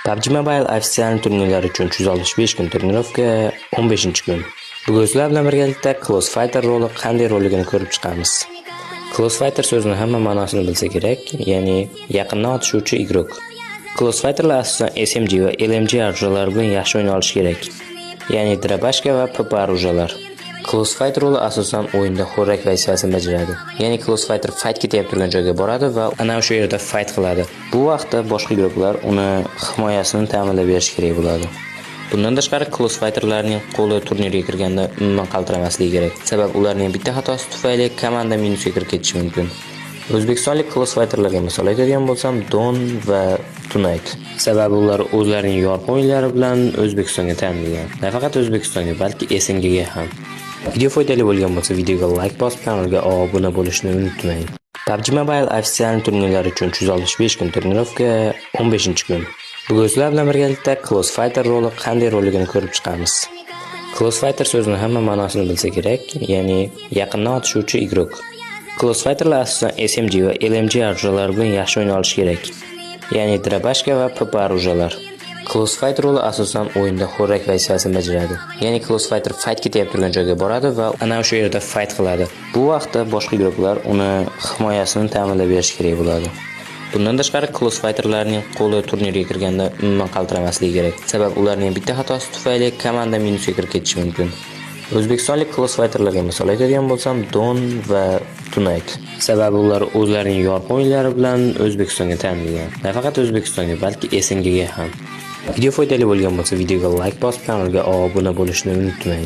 PUBG Mobile официальный turnirlari uchun 365 kun тренировка, 15-kun. Bugun sizlar bilan birgalikda Close Fighter roli qanday rolligini ko'rib chiqamiz. Close Fighter so'zini hamma ma'nosini bilsa kerak, ya'ni yaqindan otishuvchi игрок. Close Fighterlar asosan SMG va LMG оружия lar bilan yaxshi o'ynay olishi kerak. Ya'ni дробашка va PP оружия lar. Close Fight roli asosan o'yinda xo'rak vazifasini bajaradi. Ya'ni Close Fighter fight ketayotgan turgan joyga boradi va ana o'sha yerda fight qiladi. Bu vaqtda boshqa игрок lar uni himoyasini ta'minlab berishi kerak bo'ladi. Bundan tashqari, Close Fighterlarning qo'li turnirga kirganda umuman qaltiramasligi kerak. Sabab ularning bitta xatosi tufayli komanda minusga kirib ketishi mumkin. O'zbekistonlik Close Fighterlarga misol aytadigan bo'lsam, Don va Tonight. Sababi ular o'zlarining yorqin o'yinlari bilan O'zbekistonga tanilgan. Nafaqat O'zbekistonga, balki СНГ ga ham. Video foydali bo'lgan bo'lsa, videoga like bosib, kanalga obuna bo'lishni unutmang. PUBG Mobile официальный turnirlari uchun 365 kun тренировка, 15-kun. Bugun sizlar bilan birgalikda Close Fighter roli qanday rolligini ko'rib chiqamiz. Close Fighter so'zini hamma ma'nosini bilsa kerak, ya'ni yaqindan otishuvchi игрок. Close Fighterlar asosan SMG va LMG оружия lar bilan yaxshi o'ynay olishi kerak. Ya'ni дробашка va PP оружия lar. Close Fight roli asosan o'yinda xo'rak vazifasini bajaradi. Ya'ni Close Fighter fight ketayotgan turgan joyga boradi va ana o'sha yerda fight qiladi. Bu vaqtda boshqa игрок lar uni himoyasini ta'minlab berishi kerak bo'ladi. Bundan tashqari, Close Fighterlarning qo'li turnirga kirganda umuman qaltiramasligi kerak. Sabab ularning bitta xatosi tufayli komanda minusga kirib ketishi mumkin. O'zbekistonlik Close Fighterlarga misol aytadigan bo'lsam, Don va Tonight. Sababi ular o'zlarining yorqin o'yinlari bilan O'zbekistonga tanilgan. Nafaqat O'zbekistonga, balki СНГ ga ham. Video foydali bo'lgan bo'lsa, videoga like bosib, kanalga obuna bo'lishni unutmang.